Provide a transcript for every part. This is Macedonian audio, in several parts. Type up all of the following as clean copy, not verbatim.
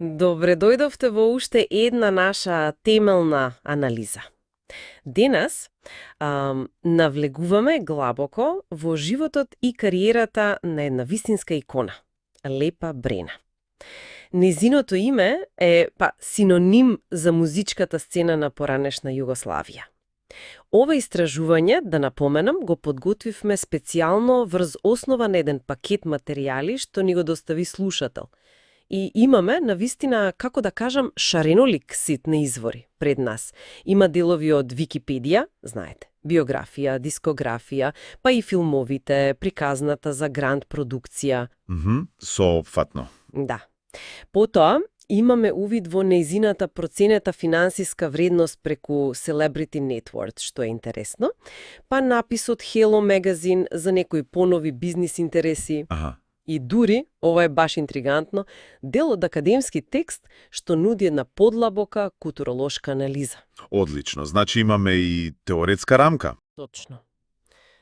Добре дојдовте во уште една наша темелна анализа. Денес навлегуваме глабоко во животот и кариерата на една вистинска икона – Лепа Брена. Незиното име е синоним за музичката сцена на поранешна Југославија. Ова истражување, да напоменам, го подготвивме специјално врз основа на еден пакет материјали што ни го достави слушател. И имаме, навистина, како да кажам, шаренолик ситни извори пред нас. Има делови од Википедија, знаете, биографија, дискографија, па и филмовите, приказната за гранд продукција. Соопфатно. Да. Потоа, имаме увид во нејзината проценета финансиска вредност преку Celebrity Net Worth, што е интересно, па напис од Hello Magazine за некои понови бизнис интереси. И дури, ова е баш интригантно, дел од академски текст што нуди една подлабока културолошка анализа. Одлично, значи имаме и теоретска рамка. Точно.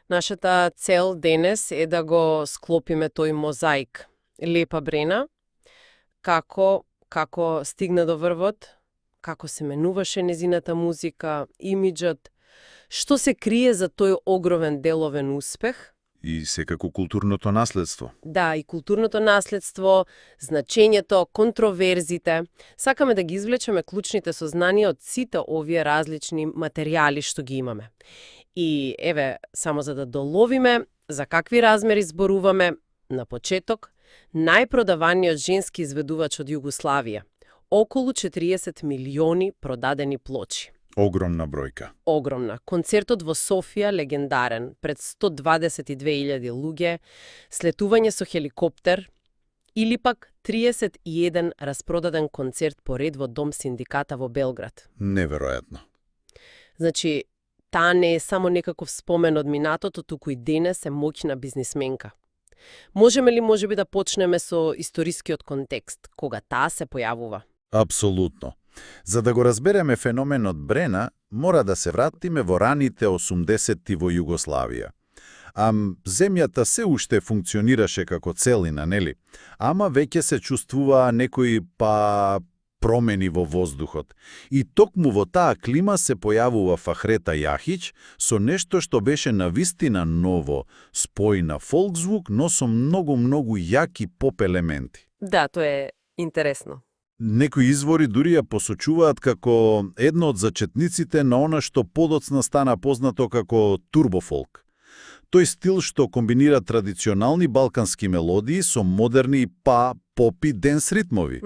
Нашата цел денес е да го склопиме тој мозаик. Лепа Брена, како стигна до врвот, како се менуваше незината музика, имиджот, што се крие за тој огромен деловен успех. И секако културното наследство. Да, и културното наследство, значењето, контроверзите. Сакаме да ги извлечеме клучните сознанија од сите овие различни материјали што ги имаме. И еве, само за да доловиме за какви размери зборуваме, на почеток, најпродаваниот женски изведувач од Југославија. Околу 40 милиони продадени плочи. Огромна бројка. Огромна. Концертот во Софија легендарен, пред 122.000 луѓе, слетување со хеликоптер или пак 31 распродаден концерт по ред во Дом синдиката во Белград. Неверојатно. Значи, таа не е само некаков спомен од минатото, туку и денес е моќна бизнисменка. Можеме ли можеби да почнеме со историскиот контекст, кога таа се појавува? Апсолутно. За да го разбереме феноменот Брена, мора да се вратиме во раните 80-ти во Југославија. Земјата се уште функционираше како целина, нели? Ама веќе се чувствуваа некои промени во воздухот. И токму во таа клима се појавува Фахрета Јахич со нешто што беше навистина ново, спој на фолкзвук, но со многу јаки поп елементи. Да, тоа е интересно. Некои извори дури ја посочуваат како едно од зачетниците на она што подоцна стана познато како турбофолк. Тој стил што комбинира традиционални балкански мелодии со модерни поп и денс ритмови.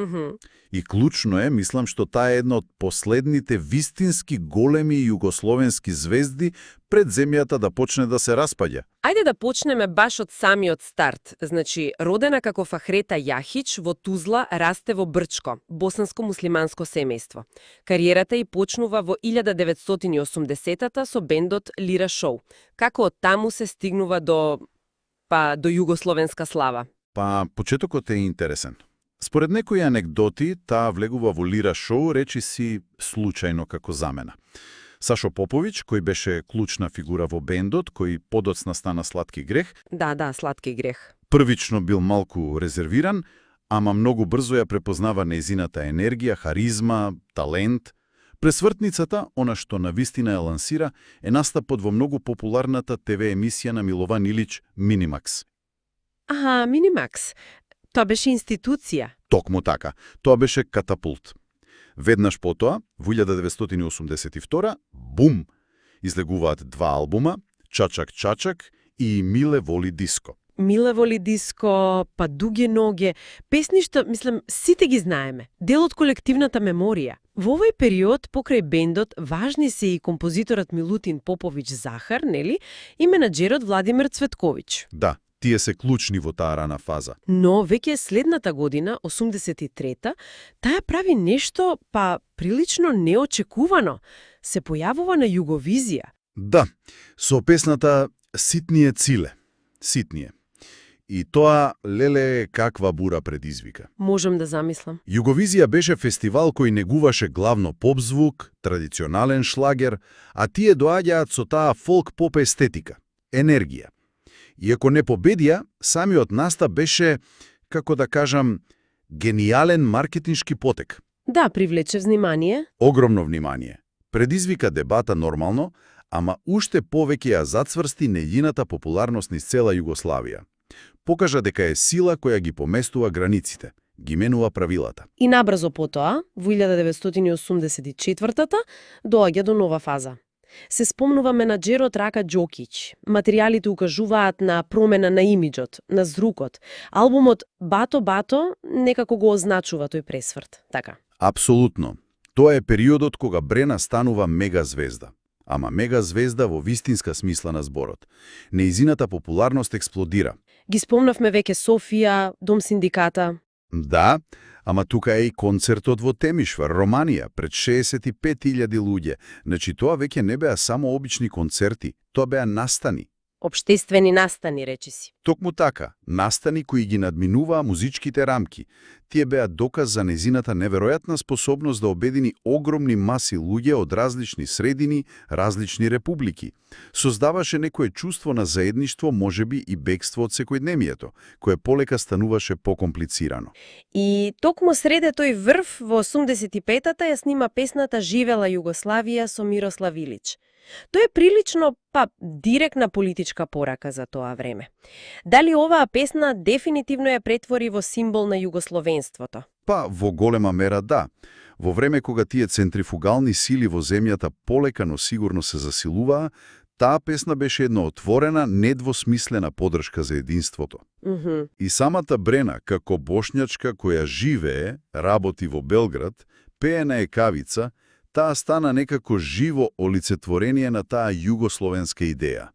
И клучно е, мислам, што таа е една од последните вистински големи југословенски звезди пред земјата да почне да се распаѓа. Ајде да почнеме баш од самиот старт. Значи, родена како Фахрета Јахич во Тузла, расте во Брчко, босанско-муслиманско семејство. Кариерата ѝ почнува во 1980-та со бендот Лира Шоу. Како од таму се стигнува до југословенска слава? Почетокот е интересен. Според некои анекдоти, таа влегува во Лира Шоу речиси случајно како замена. Сашо Поповиќ, кој беше клучна фигура во бендот, кој подоцна стана Сладки грех. Да, Сладки грех. Првично бил малку резервиран, ама многу брзо ја препознава нејзината енергија, харизма, талент. Пресвртницата, она што навистина ја лансира, е настапот во многу популарната ТВ емисија на Милован Илич Минимакс. Минимакс. Тоа беше институција. Токму така. Тоа беше катапулт. Веднаш потоа, во 1982, бум, излегуваат два албума, Чачак Чачак и Миле воли диско. Миле воли диско, па Дуги ноге, песни што, мислам, сите ги знаеме, дел од колективната меморија. Во овој период, покрај бендот, важни се и композиторот Милутин Поповиќ Захар, нели, и менаџерот Владимир Цветковиќ. Да. Тие се клучни во таа рана фаза. Но веќе следната година, 83-та, таа прави нешто прилично неочекувано. Се појавува на Југовизија. Да, со песната Ситније циле. Ситније. И тоа, леле, каква бура предизвика. Можам да замислам. Југовизија беше фестивал кој негуваше главно поп-звук, традиционален шлагер, а тие доаѓаат со таа фолк-поп естетика, енергија. Иако не победија, самиот настап беше, како да кажам, Гениален маркетиншки потек. Да, привлече внимание. Огромно внимание. Предизвика дебата нормално, ама уште повеќе ја зацврсти нејината популарност низ цела Југославија. Покажа дека е сила која ги поместува границите, ги менува правилата. И набрзо потоа, во 1984-та, доаѓа до нова фаза. Се спомнува менаџерот Рака Џокиќ. Материјалите укажуваат на промена на имиџот, на звукот. Албумот Бато Бато некако го означува тој пресврт. Така. Апсолутно. Тоа е периодот кога Брена станува мегазвезда. Ама мегазвезда во вистинска смисла на зборот. Нејзината популарност експлодира. Ги спомнавме веќе Софија, Дом синдиката. Да, ама тука е и концертот во Темишвар, Романија, пред 65.000 луѓе. Значи тоа веќе не беа само обични концерти, тоа беа настани. Обштествени настани, речи си. Токму така, настани кои ги надминуваа музичките рамки. Тие беа доказ за незината неверојатна способност да обедини огромни маси луѓе од различни средини, различни републики. Создаваше некое чувство на заедништво, можеби и бегство од секојдневието, кое полека стануваше покомплицирано. И токму среде тој врв во 85-та ја снима песната Живела Југославија со Мирослав Илич. Тоа е прилично, директна политичка порака за тоа време. Дали оваа песна дефинитивно ја претвори во символ на југословенството? Во голема мера да. Во време кога тие центрифугални сили во земјата полека, но сигурно се засилуваа, таа песна беше една отворена, недвосмислена подршка за единството. И самата Брена, како бошњачка која живее, работи во Белград, пее на екавица, таа стана некако живо олицетворение на таа југословенска идеја.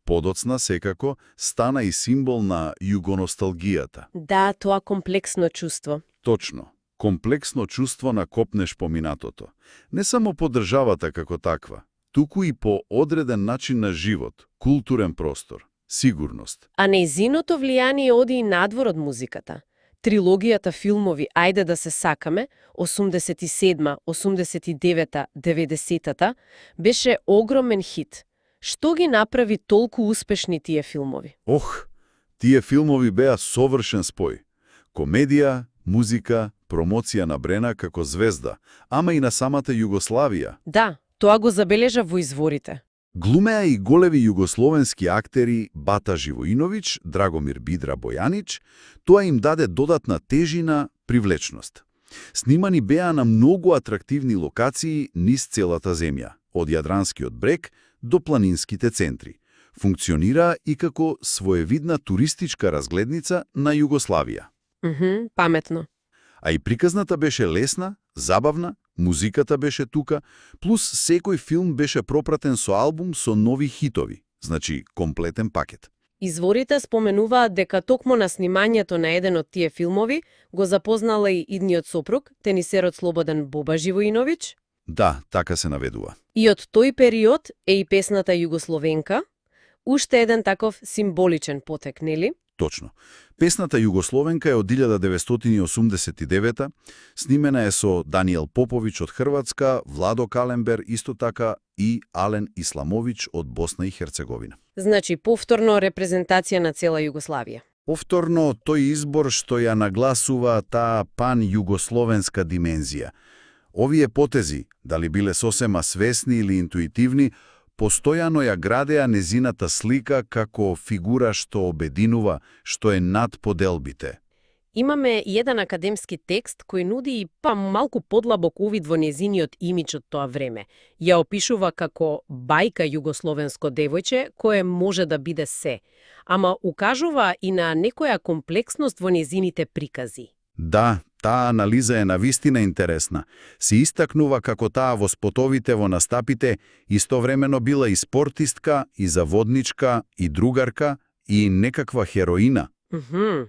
Подоцна, секако, стана и символ на југоносталгијата. Да, тоа комплексно чувство. Точно. Комплексно чувство на копнеш по минатото. Не само по државата како таква, туку и по одреден начин на живот, културен простор, сигурност. А нејзиното влијание оди и надвор од музиката. Трилогијата филмови Ајде да се сакаме, 87-ма, 89-та, 90-та, беше огромен хит. Што ги направи толку успешни тие филмови? Тие филмови беа совршен спој. Комедија, музика, промоција на Брена како звезда, ама и на самата Југославија. Да, тоа го забележа во изворите. Глумеа и големи југословенски актери Бата Живоиновиќ, Драгомир Бидра Бојанич, тоа им даде додатна тежина, привлечност. Снимани беа на многу атрактивни локации низ целата земја, од Јадранскиот брег до планинските центри. Функционира и како своевидна туристичка разгледница на Југославија. Паметно. А и приказната беше лесна, забавна, музиката беше тука, плюс секој филм беше пропратен со албум со нови хитови, значи комплетен пакет. Изворите споменуваат дека токму на снимањето на еден од тие филмови го запознала и идниот сопруг, тенисерот Слободен Боба Живоиновиќ. Да, така се наведува. И од тој период е и песната Југословенка, уште еден таков символичен потек, нели? Точно. Песната Југословенка е од 1989-та, снимена е со Даниел Поповиќ од Хрватска, Владо Калембер исто така и Ален Исламовиќ од Босна и Херцеговина. Значи, повторно репрезентација на цела Југославија. Повторно тој избор што ја нагласува таа пан-југословенска димензија. Овие потези, дали биле сосема свесни или интуитивни, постојано ја градеа незината слика како фигура што обединува, што е над поделбите. Имаме еден академски текст кој нуди и малку подлабок увид во незиниот имидж од тоа време. Ја опишува како бајка југословенско девојче кое може да биде се, ама укажува и на некоја комплексност во незините прикази. Да, таа анализа е навистина интересна. Се истакнува како таа во спотовите во настапите истовремено била и спортистка, и заводничка, и другарка, и некаква хероина.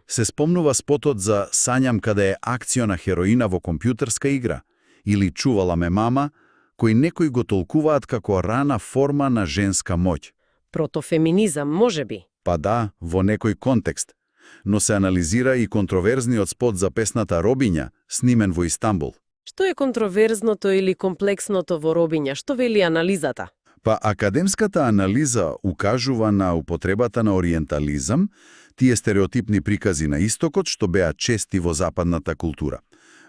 Се спомнува спотот за Сањам каде е акциона хероина во компјутерска игра, или Чувала ме мама, кој некои го толкуваат како рана форма на женска моќ. Протофеминизам, можеби? Да, во некој контекст. Но се анализира и контроверзниот спот за песната Робиња, снимен во Истанбул. Што е контроверзното или комплексното во Робиња? Што вели анализата? Академската анализа укажува на употребата на ориентализам, тие стереотипни прикази на истокот што беа чести во западната култура.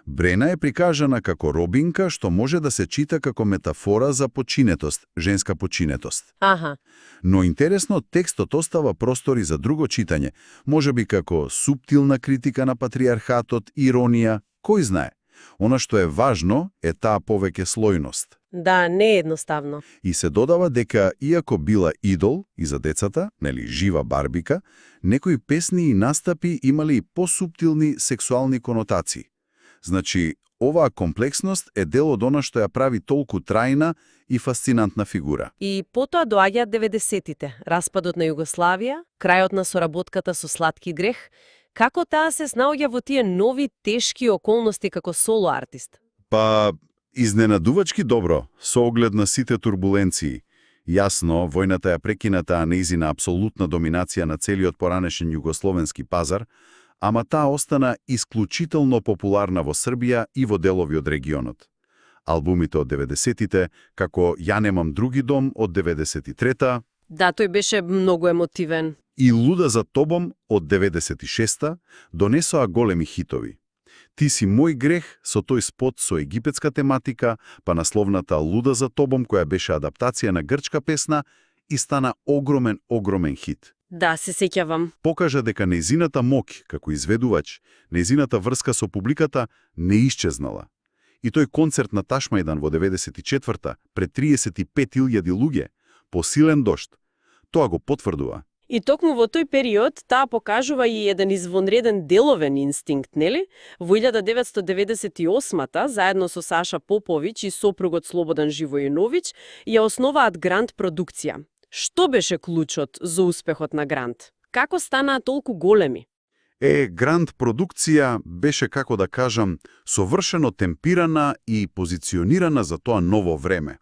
Брена е прикажана како робинка што може да се чита како метафора за починетост, женска починетост. Аха. Но интересно, текстот остава простори за друго читање, можеби како суптилна критика на патриархатот, иронија, кој знае. Она што е важно е таа повеќе слојност. Да, не е едноставно. И се додава дека, иако била идол и за децата, нели жива барбика, некои песни и настапи имали и посуптилни сексуални конотации. Значи, оваа комплексност е дел од она што ја прави толку трајна и фасцинантна фигура. И потоа доаѓаат 90-тите, распадот на Југославија, крајот на соработката со Сладки грех. Како таа се снаоѓа во тие нови тешки околности како соло артист? Па, изненадувачки добро, со оглед на сите турбуленции. Јасно, војната ја прекина таа нејзина апсолутна доминација на целиот поранешен југословенски пазар, ама таа остана исклучително популарна во Србија и во делови од регионот. Албумите од 90-тите, како Ја немам други дом од 93-та, Да, тој беше многу емотивен. и Луда за тобом од 96-та, донесоа големи хитови. Ти си мој грех со тој спот со египетска тематика, па насловната Луда за тобом, која беше адаптација на грчка песна и стана огромен хит. Да, се сеќавам. Покажа дека нејзината моќ како изведувач, нејзината врска со публиката не исчезнала. И тој концерт на Ташмајдан во 94-та пред 35.000 луѓе, по силен дожд, тоа го потврдува. И токму во тој период таа покажува и еден извонреден деловен инстинкт, нели? Во 1998-та, заедно со Саша Поповиќ и сопругот Слободан Живојиновиќ, ја основаат Грант продукција. Што беше клучот за успехот на Грант? Како станаа толку големи? Грант продукција беше, како да кажам, совршено темпирана и позиционирана за тоа ново време.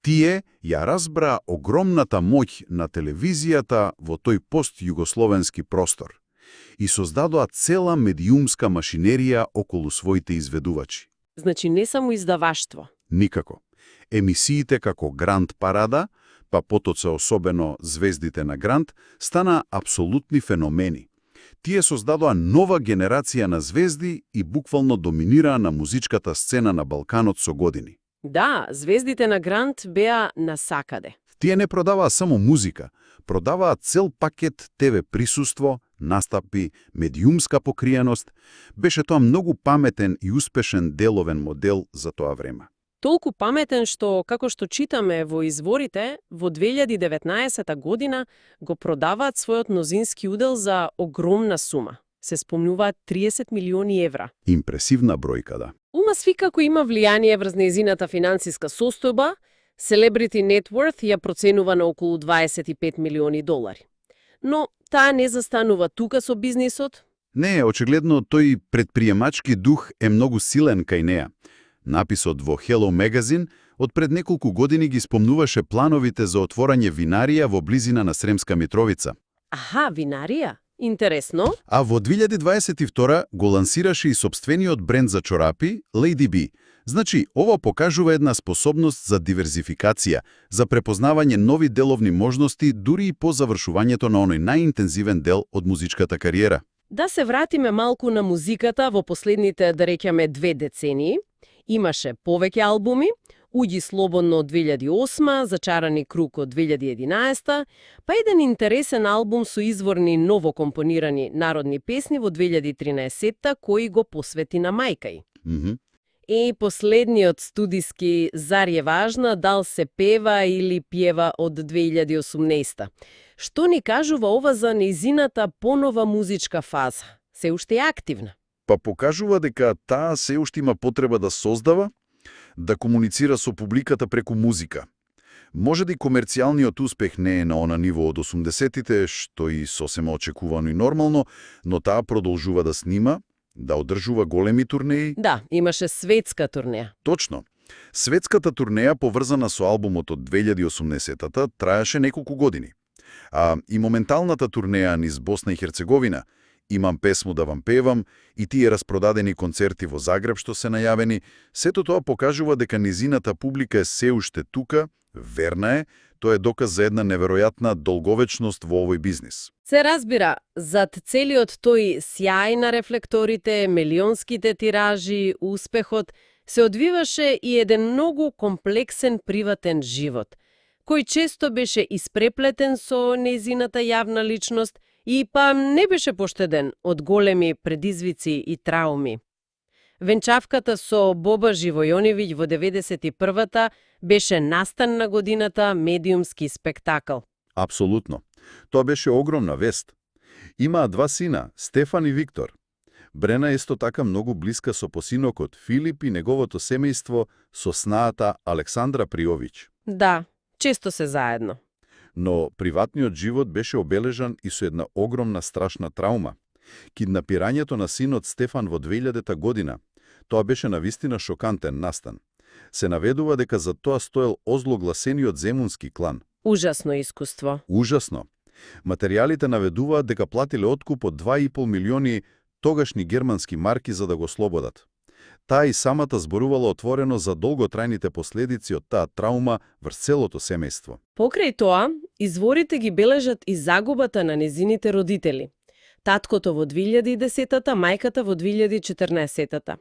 Тие ја разбраа огромната моќ на телевизијата во тој пост-југословенски простор и создадоа цела медиумска машинерија околу своите изведувачи. Значи не само издаваштво. Никако. Емисиите како Грант Парада, па потоцe особено Звездите на Грант, стана апсолутни феномени. Тие создадоа нова генерација на звезди и буквално доминираа на музичката сцена на Балканот со години. Да, Звездите на Грант беа насакаде. Тие не продаваа само музика, продаваа цел пакет ТВ присуство, настапи, медиумска покриеност. Беше тоа многу паметен и успешен деловен модел за тоа време. Толку паметен што, како што читаме во изворите, во 2019 година го продаваат својот мнозински удел за огромна сума. Се спомнуваат 30 милиони евра. Импресивна бројка, да. Ума сви како има влијание врз нејзината финансиска состојба, Celebrity Net Worth ја проценува на околу 25 милиони долари. Но таа не застанува тука со бизнисот. Не, очигледно тој предприемачки дух е многу силен кај неа. Написот во Hello Magazine од пред неколку години ги спомнуваше плановите за отворање винарија во близина на Сремска Митровица. Аха, винарија? Интересно. А во 2022 го лансираше и собствениот бренд за чорапи Lady B. Значи, ова покажува една способност за диверзификација, за препознавање нови деловни можности дури и по завршувањето на оној најинтензивен дел од музичката кариера. Да се вратиме малку на музиката во последните, да рекеме, 2 децении. Имаше повеќе албуми, Уѓи слободно од 2008, Зачарани круг од 2011, па еден интересен албум со изворни ново компонирани народни песни во 2013 кој го посвети на мајка ѝ. И последниот студиски Зар е важна, дал се пева или пјева од 2018. Што ни кажува ова за нејзината понова музичка фаза? Се уште е активна. Па покажува дека таа се уште има потреба да создава, да комуницира со публиката преку музика. Може да и комерцијалниот успех не е на она ниво од 80-тите, што и сосема очекувано и нормално, но таа продолжува да снима, да одржува големи турнеи. Да, имаше светска турнеја. Точно. Светската турнеја, поврзана со албумот од 2018-та, траеше неколку години. А и моменталната турнеја низ Босна и Херцеговина, Имам песму да вам певам, и тие распродадени концерти во Загреб што се најавени, сето тоа покажува дека низината публика е се уште тука, верна е, Тоа е доказ за една неверојатна долговечност во овој бизнис. Се разбира, зад целиот тој сјај на рефлекторите, милионските тиражи, успехот, се одвиваше и еден многу комплексен приватен живот, кој често беше испреплетен со нејзината јавна личност и па не беше поштеден од големи предизвици и трауми. Венчавката со Боба Живојонивиќ во 91-та беше настан на годината медиумски спектакл. Апсолутно. Тоа беше огромна вест. Имаа 2 сина, Стефан и Виктор. Брена е исто така многу блиска со посинокот Филип и неговото семејство со снаата Александра Приовиќ. Да, често се заедно. Но приватниот живот беше обележан и со една огромна страшна траума. Киднапирањето на синот Стефан во 2000 година. Тоа беше навистина шокантен настан. Се наведува дека за тоа стоел озлогласениот земунски клан. Ужасно искуство. Ужасно. Материјалите наведуваат дека платиле откуп од 2,5 милиони тогашни германски марки за да го слободат. Таа и самата зборувала отворено за долготрајните последици од таа траума врз целото семејство. Покрај тоа, изворите ги бележат и загубата на незините родители. Таткото во 2010-та, мајката во 2014-та.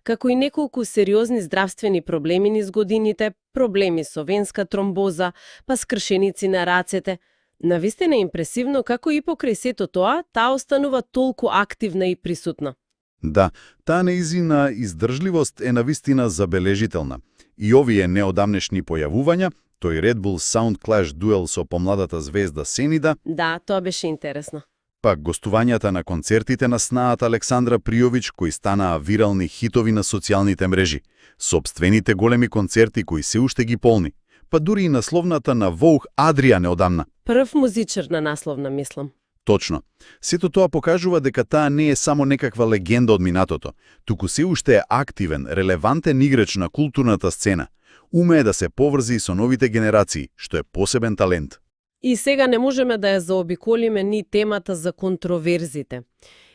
Како и неколку сериозни здравствени проблеми низ годините, проблеми со венска тромбоза, па скршеници на рацете. Навистина импресивно како и покрај сето тоа, таа останува толку активна и присутна. Да, таа нејзина издржливост е навистина забележителна. И овие неодамнешни појавувања, тој Red Bull Sound Clash дуел со помладата звезда Сенида, Да, тоа беше интересно. пак гостувањата на концертите на снаата Александра Приовиќ, кои станаа вирални хитови на социјалните мрежи, сопствените големи концерти кои се уште ги полни, па дури и насловната на Vogue Адрија неодамна. Прв музичар на насловна, мислам. Точно. Сето тоа покажува дека таа не е само некаква легенда од минатото, туку се уште е активен, релевантен играч на културната сцена. Умее да се поврзи со новите генерации, што е посебен талент. И сега не можеме да ја заобиколиме ни темата за контроверзите.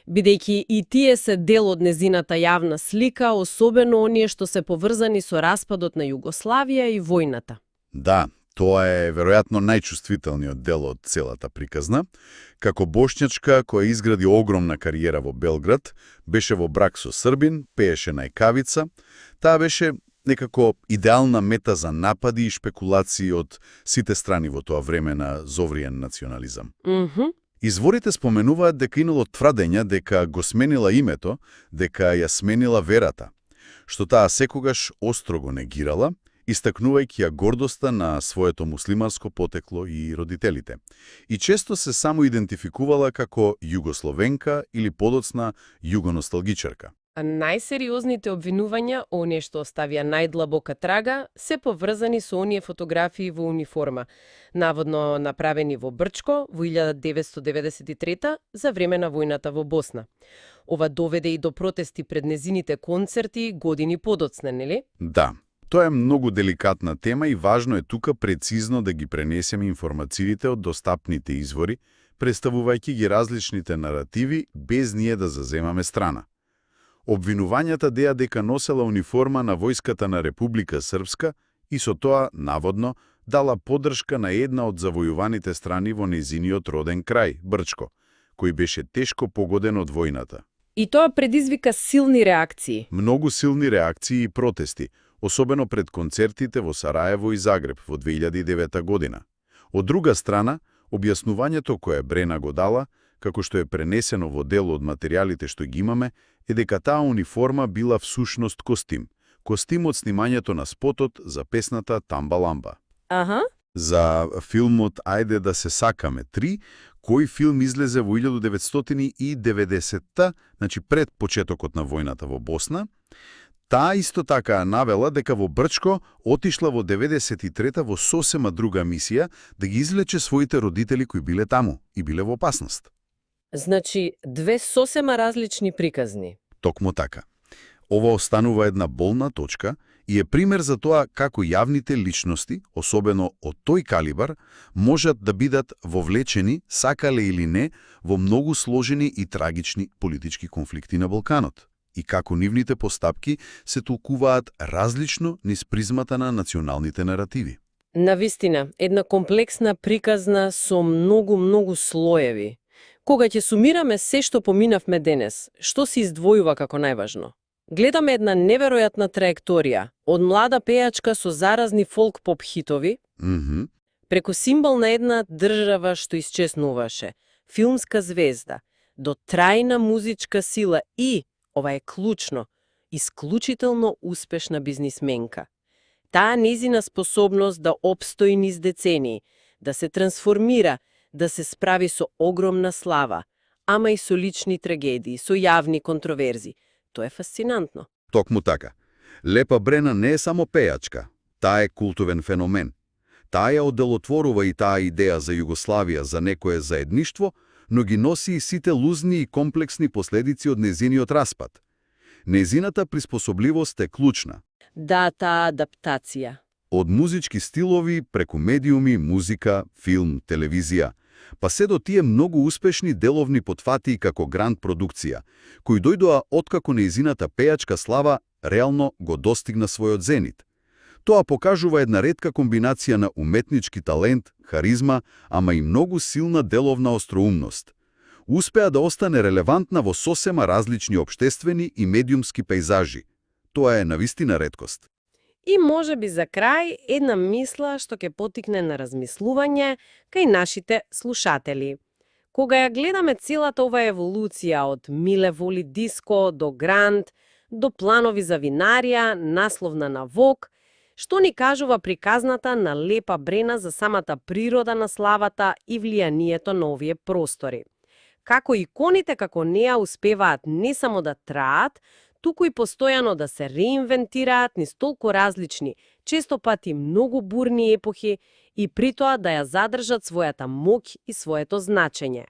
Бидејќи и тие се дел од незината јавна слика, особено оние што се поврзани со распадот на Југославија и војната. Да, тоа е веројатно најчувствителниот дел од целата приказна. Како бошњачка која изгради огромна кариера во Белград, беше во брак со србин, пееше најкавица, таа беше некако идеална мета за напади и шпекулации од сите страни во тоа време на зовриен национализам. Изворите споменуваат дека имало тврдења дека го сменила името, дека ја сменила верата, што таа секогаш остро го негирала, истакнувајќи ја гордоста на своето муслиманско потекло и родителите. И често се само идентификувала како југословенка или подоцна југоносталгичарка. А најсериозните обвинувања, оние што оставија најдлабока трага, се поврзани со оние фотографии во униформа, наводно направени во Брчко во 1993 за време на војната во Босна. Ова доведе и до протести пред незините концерти години подоцна, нели? Да. Тоа е многу деликатна тема и важно е тука прецизно да ги пренесеме информациите од достапните извори, представувајќи ги различните наративи без ние да заземаме страна. Обвинувањата деа дека носела униформа на војската на Република Српска и со тоа, наводно, дала поддршка на една од завојуваните страни во незиниот роден крај, Брчко, кој беше тешко погоден од војната. И тоа предизвика силни реакции. Многу силни реакции и протести, особено пред концертите во Сараево и Загреб во 2009 година. Од друга страна, објаснувањето кое Брена го дала, како што е пренесено во дел од материјалите што ги имаме, е дека таа униформа била всушност костим. Костим од снимањето на спотот за песната Тамба Ламба. Аха. За филмот Ајде да се сакаме 3, кој филм излезе во 1990-та, значи пред почетокот на војната во Босна. Таа исто така навела дека во Брчко отишла во 93-та во сосема друга мисија да ги излече своите родители кои биле таму и биле во опасност. Значи, две сосема различни приказни. Токму така. Ова останува една болна точка и е пример за тоа како јавните личности, особено од тој калибар, можат да бидат вовлечени, сакале или не, во многу сложени и трагични политички конфликти на Балканот и како нивните постапки се толкуваат различно низ призмата на националните наративи. Навистина, една комплексна приказна со многу слоеви. Кога ќе сумираме се што поминавме денес, што се издвојува како најважно? Гледаме една неверојатна траекторија, од млада пејачка со заразни фолк-поп хитови, преку символ на една држава што исчезнуваше, филмска звезда, до трајна музичка сила и, ова е клучно, исклучително успешна бизнисменка. Таа нејзина способност да обстои низ децении, да се трансформира, да се справи со огромна слава, ама и со лични трагедии, со јавни контроверзи. Тоа е фасцинантно. Токму така. Лепа Брена не е само пејачка, таа е култовен феномен. Таа ја одделотворува и таа идеја за Југославија, за некое заедништво, но ги носи и сите лузни и комплексни последици од незиниот распад. Незината приспособливост е клучна. Да, таа адаптација. Од музички стилови, преку медиуми, музика, филм, телевизија, па се до тие многу успешни деловни потфатии како гранд продукција, кои дојдоа откако нејзината пејачка слава реално го достигна својот зенит. Тоа покажува една ретка комбинација на уметнички талент, харизма, ама и многу силна деловна остроумност. Успеа да остане релевантна во сосема различни општествени и медиумски пейзажи. Тоа е навистина реткост. И може би за крај една мисла што ќе потикне на размислување кај нашите слушатели. Кога ја гледаме целата ова еволуција од Миле воли диско до гранд, до планови за винарија, насловна на Вог, што ни кажува приказната на Лепа Брена за самата природа на славата и влијанието на овие простори. Како иконите како неа успеваат не само да траат, туку и постојано да се реинвентираат низ толку различни, често пати многу бурни епохи и притоа да ја задржат својата моќ и своето значење.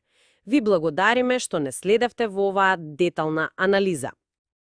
Ви благодариме што не следевте во оваа детална анализа.